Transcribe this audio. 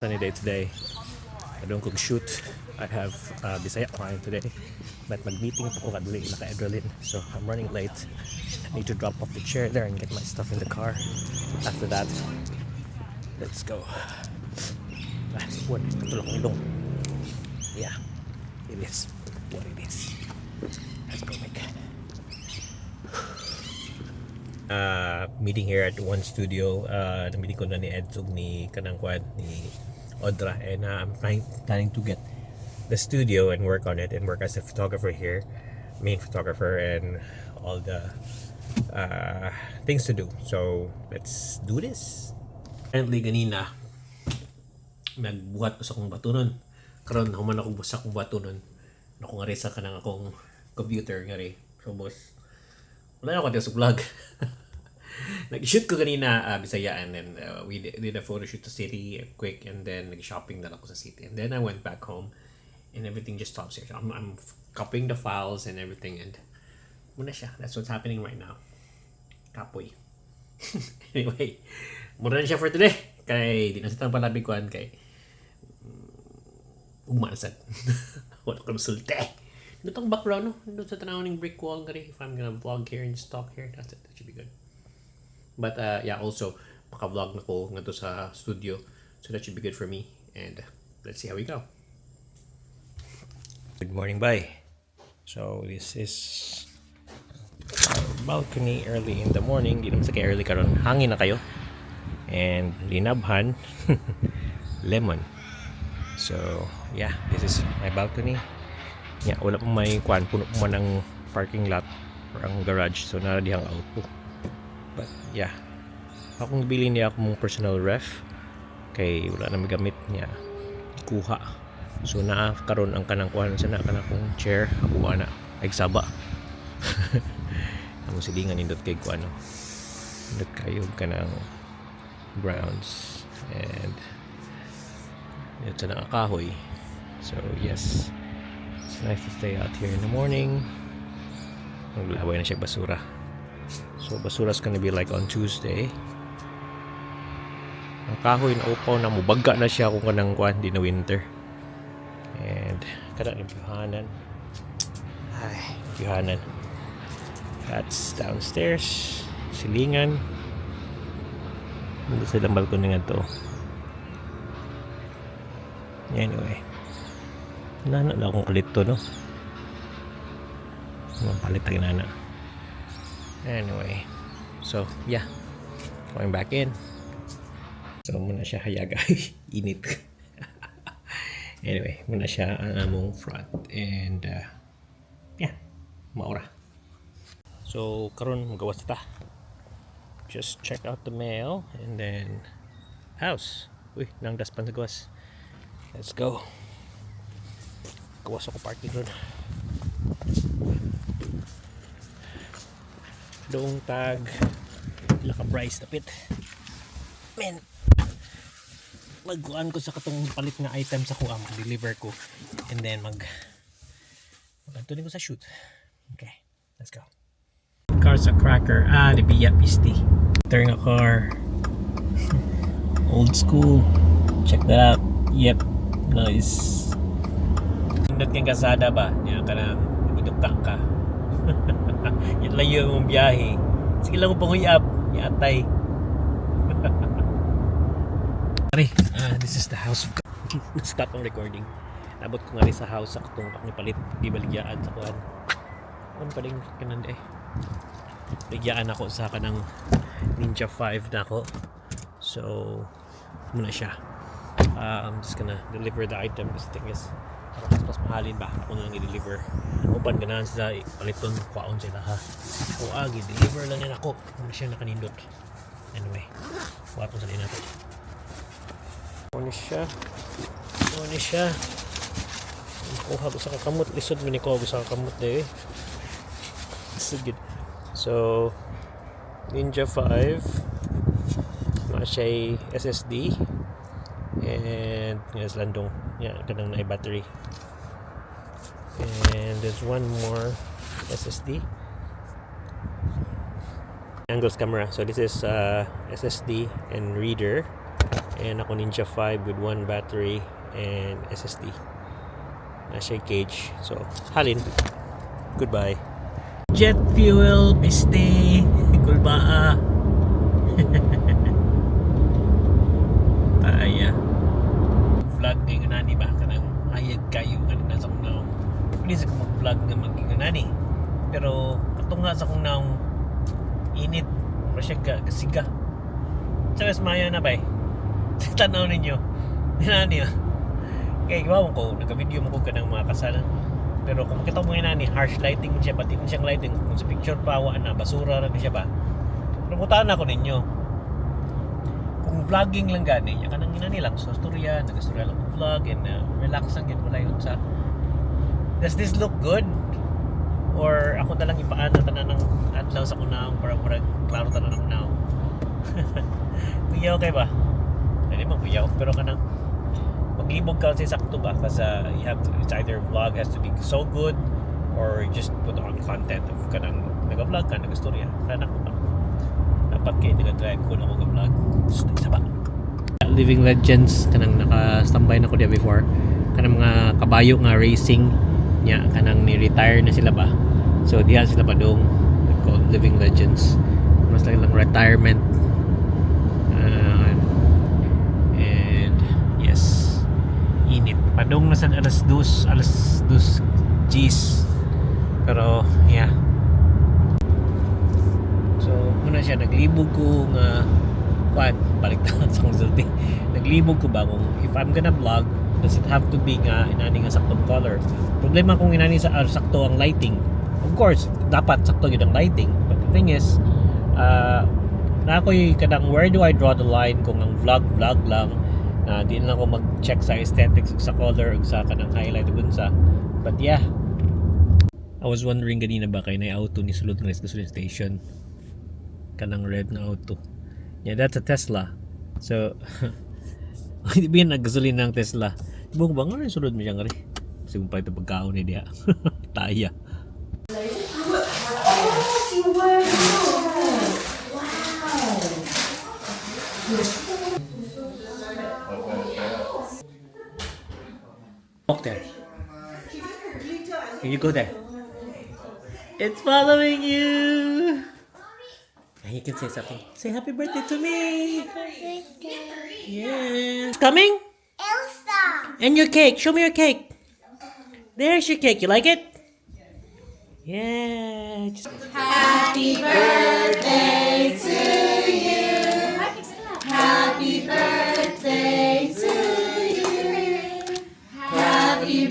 Sunny day today. I don't cook shoot. I have Bisaya client today. But mag-meeting pa ko kadali naka Edralin. So I'm running late. I need to drop off the chair there and get my stuff in the car. After that, let's go. Ah, sipon. Katulak akong ilong. Yeah, it is what it is. Let's go, Mick. Meeting here at One Studio. Na-meeting ko na ni Ed ug ni kanang kwad ni Audra and I'm planning to get the studio and work on it and work as a photographer here, main photographer and all the things to do. So let's do this. Apparently ganina nagbuhat ko sa akong batunon. Karon human ako sa akong batunon. Ako nga sa kanang akong computer nga ri. So boss, wala na ako dito sa vlog. Nag-shoot ko kanina Bisaya and then we did a photo shoot to city quick and then nag-shopping na lang ako sa city. And then I went back home and everything just stops here. So I'm copying the files and everything and mao na siya. That's what's happening right now. Kapoy. Anyway, mao na siya for today. Kay di na sa palabi kuan kay ugma na sad. Wala ko musulti. Nindot ang background, no? Nindot sa tanaw ning brick wall nga rin. If I'm gonna vlog here and just talk here, that's it. That should be good. But yeah, also, maka-vlog na ko ngadto sa studio. So that should be good for me. And let's see how we go. Good morning, bye. So this is our balcony early in the morning. Di naman sa kay early karon. Hangin na kaayo. And linabhan lemon. So, yeah, this is my balcony. Yeah, wala pa may kwan, puno pa man ang parking lot or ang garage. So, naa dihang auto. But, yeah. Akong bili niya akong personal ref kay wala na magamit niya. Kuha. So, naa karon ang kanang kuan sa na kanang akong chair. Ako ana ay saba. Amo silingan nindot kay kuan, no. Nindot kayo kanang grounds and ito sa kahoy. So yes, it's nice to stay out here in the morning. Maglaway na siya basura. So basura's gonna be like on Tuesday. Ang kahoy na upaw na mubaga na siya kung kanang kuan di na winter. And kada ni buhanan. Ay, buhanan. That's downstairs. Silingan. Nandun silang balcony nga to. Anyway. Nana na akong palit to, no? Ano palit ang nana. Anyway. So, yeah. Going back in. So, mao na siya hayaga. Init. Anyway, mao na siya ang among front. And, yeah. Mao ra. So, karon magawas ta. Just check out the mail and then house. Uy, nang daspan sa gawas. Let's go. Gawas ako parking ron. Doong tag pila ka price tapit. Men. Magkuan ko sa katong palit nga item sa kuha, mag-deliver ko and then mag ko sa shoot. Okay, let's go. Car's a cracker. Ah, di biya pisti. Turn a car. Old school. Check that out. Yep. Nice. Nindot kang kasada ba? Nya kanang idukta ka. Yan layo ang biyahe. Sige lang mo panguyab. Yatay. Pare, ah, this is the house of. Stop ang recording. Nabot ko nga rin sa house sa katong akong palit. Gibaligyaan sa kuan. Ano pa rin kanan eh. Bigyaan ako sa kanang Ninja 5 na ako. So, mao na siya. I'm just gonna deliver the item kasi thing is, para mas mahalin ba ako na lang i-deliver. Upan ganahan sila paliton kwaon sila ha. O agi deliver lang yan ako. Mao na siya nakanindot. Anyway, buhaton sa din natin. Mao ni siya. Mao ni siya. Kuha ko sa kakamot. Lisod man ni ko sa kakamot de. Sige. So, Ninja 5 na siya SSD and yes, landong yeah, kanang na battery and there's one more SSD angles camera. So this is SSD and reader. And ako Ninja 5 with one battery and SSD. Naa siya cage. So, halin. Goodbye. Jet fuel, piste, kulbaa. Taaya. Vlog ngayon nani ba? Kanang ayag kayo kanang nasa kong naong. Pwede sa kong mag-vlog nga mag nani. Pero katunga sa kong naong init. Mura siya gasiga. Tsaka maya na ba eh. Tanaw ninyo. Nani ah. Kay gawa ko, nagka-video mo ko kanang mga kasal. Pero kung makita mo nani, harsh lighting siya, pati siyang lighting. Kung sa picture pa, wa na, basura ra siya ba. Pero mutaan ako ninyo. Kung vlogging lang gani, ya kanang inani lang, so storya, nagastorya lang kong vlog and relax lang gid, wala yun sa. Does this look good? Or ako na lang ipaan na tanan ng adlaw sa kunaong para murag klaro tanan ng kunaong. Kuya, okay ba? Hindi man kuya, pero kanang maglibog ka sa sakto ba kasi you have to, it's either vlog has to be so good or just put on content of kanang nag-vlog ka, nag-istorya. Kana ko ba? Dapat kay nag-drive ko na ako ga-vlog. Isa ba? Living Legends, kanang naka-standby na ko diya before. Kanang mga kabayo nga racing niya, kanang ni-retire na sila ba. So diha sila pa dong called Living Legends. Mas lang lang retirement. And yes, init. Padong na sa alas dos, alas dos G's. Pero yeah. So, muna siya naglibog ko nga kuan, balik ta sa kong sulti. Naglibog ko ba kung if I'm gonna vlog, does it have to be nga inani nga saktong color? Problema kung inani sa sakto ang lighting. Of course, dapat sakto gyud ang lighting. But the thing is, na ako'y kanang where do I draw the line kung ang vlog vlog lang na di na lang ako mag-check sa aesthetics ug sa color ug sa kanang highlight ug unsa. But yeah, I was wondering ganina ba kay na auto ni sulod ng gasoline station, kanang red na auto. Yeah, that's a Tesla. So, hindi ba yan naggasolina ng Tesla? Buong ba nga rin sulod mo siya nga rin? Kasi kung pa ito pagkaon ni diha. Taya. Oh, you were. Wow. Walk there. Can you go there? It's following you. And you can say something. Say happy birthday to me. Yeah. It's coming? Elsa. And your cake. Show me your cake. There's your cake. You like it? Yeah. Happy birthday to you. Happy birthday to you. Happy